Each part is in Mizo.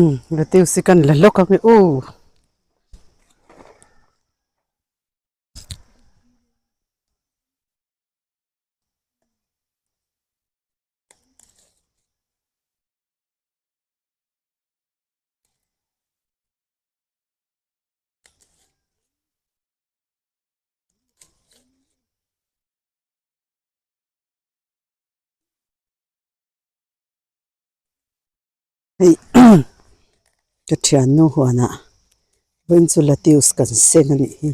Lettuce hi kan la lawk ang e aw. Hei ka thiannu huanah vawiin chu lettuce kan seng a nih hi.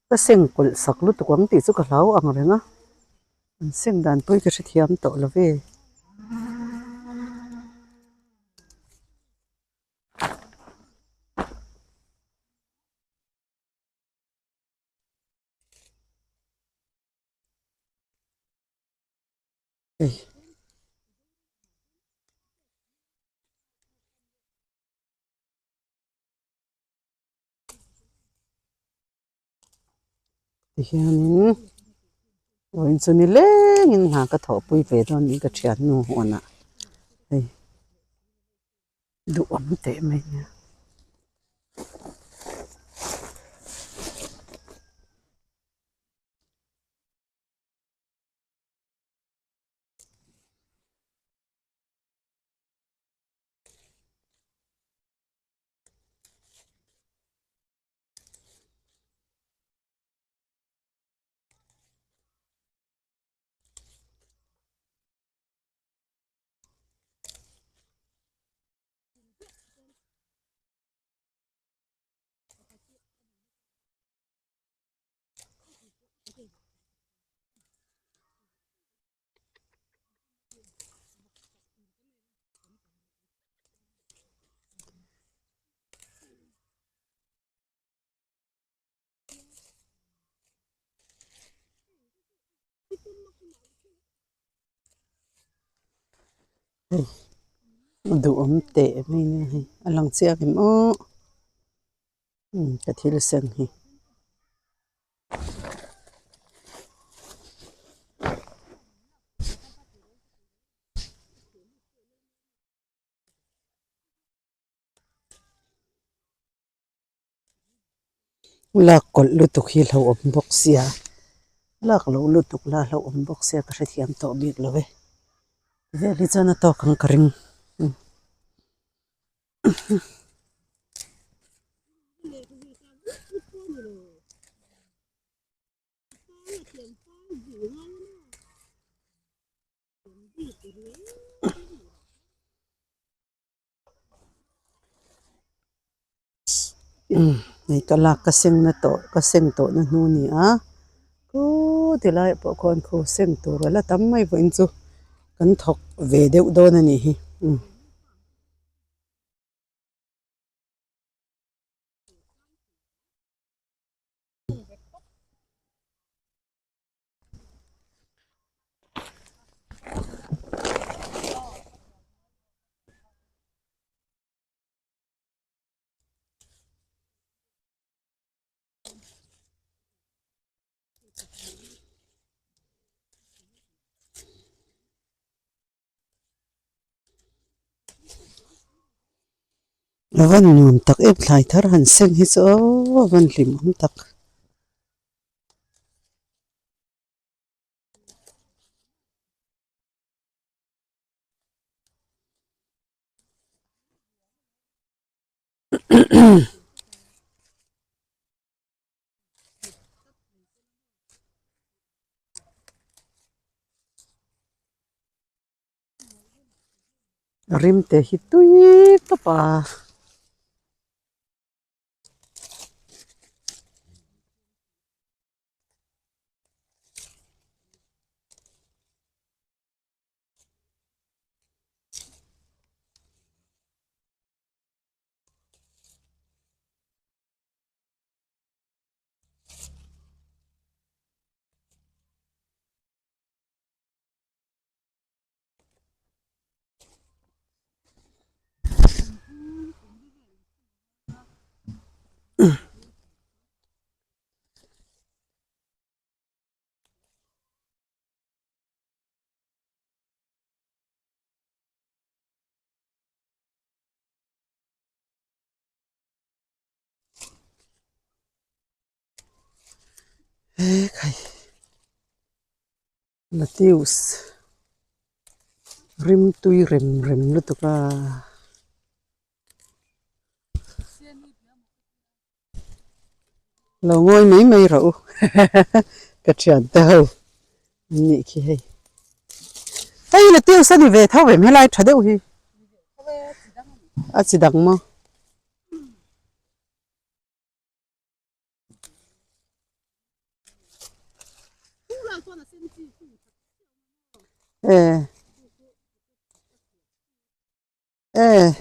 Ka seng kawlh sak lutuk ang tih chu ka hlau ang reng a, an seng dan pawh hi ka hrethiam tawh lo ve. Hei. Tihianin vawiin chu nilengin hna ka thawhpui ve dawn niin ka thiannu huanah hei duhawm teh mai nia. Hei duhawm teh mai nia hei a lang chiang em aw ka thil sen hi. Lak kawlh lutuk hi hlauhawm bawk sia lak loh lutuk la hlauhawm bawk sia ka hrethiam tawh bik lo e vel hi chuan a tawk ang ka ring. Hei ka lak ka seng na tawh ka seng tawh na hnu a ni a khuuu ti lai ah pawh khuan khu seng tur a la tam mai vawiin chu kan thawk ve deuh dawn a nih hi. A van nuam tak em thlai thar han seng hi chu aw a van hlim awm tak. Rim te hi tui tawp a. Ekhai Latius rimtui rem rem lutuk a. Lo ngawi mai mai rawh u ka thian te ho an nih khi hei. Hei Latius a ni ve tho em helai tha deuh hi a chi dang maw. E e.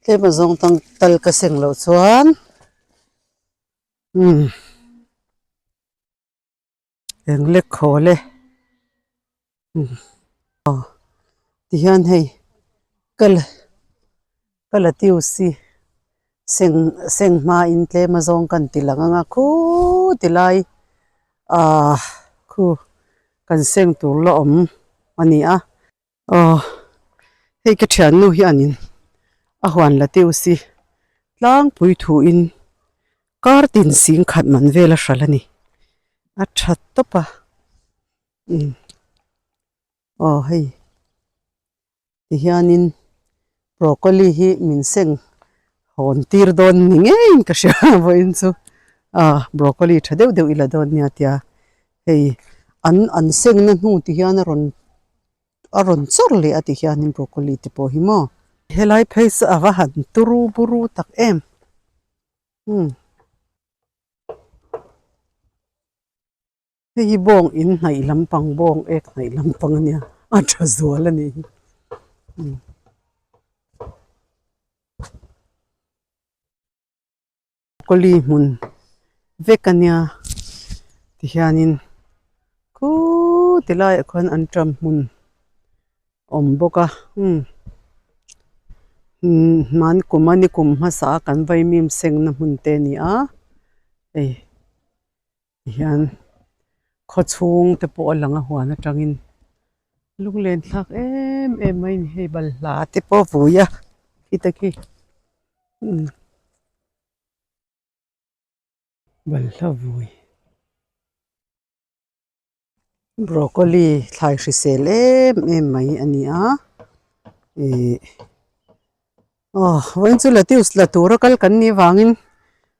Tlem a zawng tang tal ka seng loh chuan umm eng lek khawl e umm aw tihian hei ka la ka la tiu si seng seng hmain tlem a zawng kan ti lang ang a khuti lai ahh khu kan seng tur la awm a ni a. Aw hei ka thiannu hianin a huan la tiu si tlangpui thuin kar tin sing khat man vel a hral a ni a tha tawp a umm aw hei tihianin broccoli hi min seng hawn tir dawn ni ngeiin ka hria vawiin chu ah broccoli tha deuh deuh ila dawn nia tia hei an an sengna hnu ti hian a rawn a rawn chawr leh a ti hianin broccoli te pawh hi maw. Helai phei chu a va han turu buru tak em umm. Hei hi bawng in hnaih lampang bawng ek hnaih lampang a nia a tha zual a nih hi umm. Broccoli hmun vek a nia tihianin khuti laiah khuan an ṭam hmun a awm bawk a umm hman kum a ni kum hmasa a kan vaimim sengna hmun te a ni a hei. Tihian khaw chhung te pawh a lang a huan atangin lunglen thlak em em mai a ni hei balhla te pawh a vui a khita khi umm balhla vui broccoli thlai hrisel em em mai a ni a ihh. Aw vawiin chu lettuce la tura kal kan nih vangin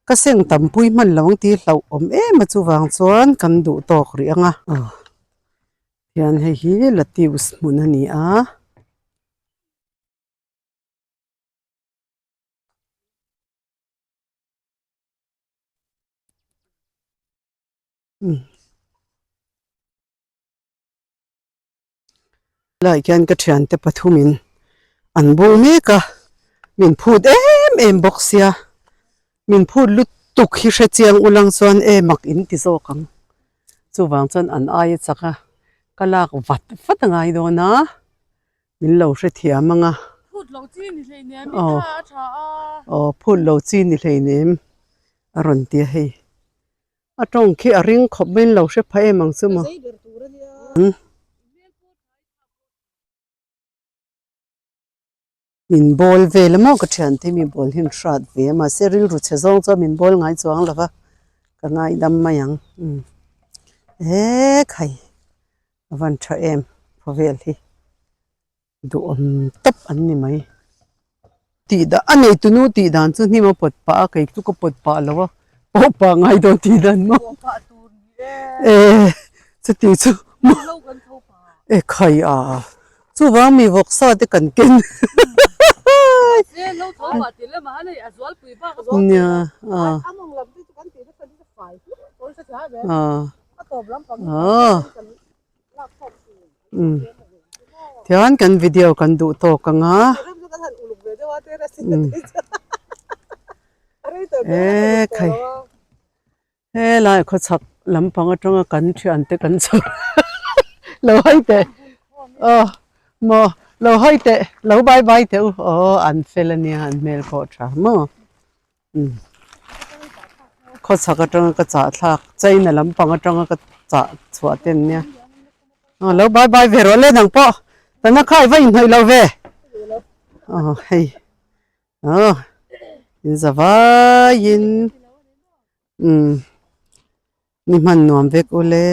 ka seng tam pui hman lo ang tih hlauh awm em a chuvang chuan kan duh tawk rih ang a. Aw hian hei hi lettuce hmun a ni a. Helaiah khian ka thiante pathumin an bung mek a, min phut em em bawk sia, min phut lutuk hi hre chiang ulang chuan e mak in ti zawk ang, chuvang chuan an aia chak a, ka lak vat vat a ngai dawn a, min lo hrethiam ang a. Phut loh chi ni hleinem i tha a tha a. Aw phut loh chi ni hleinem a rawn ti a hei. A tawng khi a ring khawp mai in lo hre pha em ang chu maw. Min bawl vel a maw ka thiante mi bawl hi an hrat ve a mahse rilru chhe zawng chuan min bawl ngai chuang lo va ka ngaidam mai ang umm ekhai a van tha em khawvel hi. Duhawm tawp an ni mai. Tih dah a nei tunu tih dan chu hnim a pawt pah a kei chu ka pawt pah lo a pawh pah ngai dawn tih dan maw e chuti chu e khai a chuvang mi vawksa te kan ken nia a a. Umm tihian kan video kan duh tawk ang a umm e khai helai khawchhak lampang atanga kan thiante kan chho lo hawi teh aw maw lo hawi teh lo bye bye teh u aw an fel ania an hmel pawh a tha maw. Khawchhak atanga ka chah thlak China lampang atanga ka chah chhuah te an nia aw lo bye bye ve rawh le nang pawh tana kha i va inhnawih lo ve aw hei aw in za vaiin umm ni hman nuam vek ule.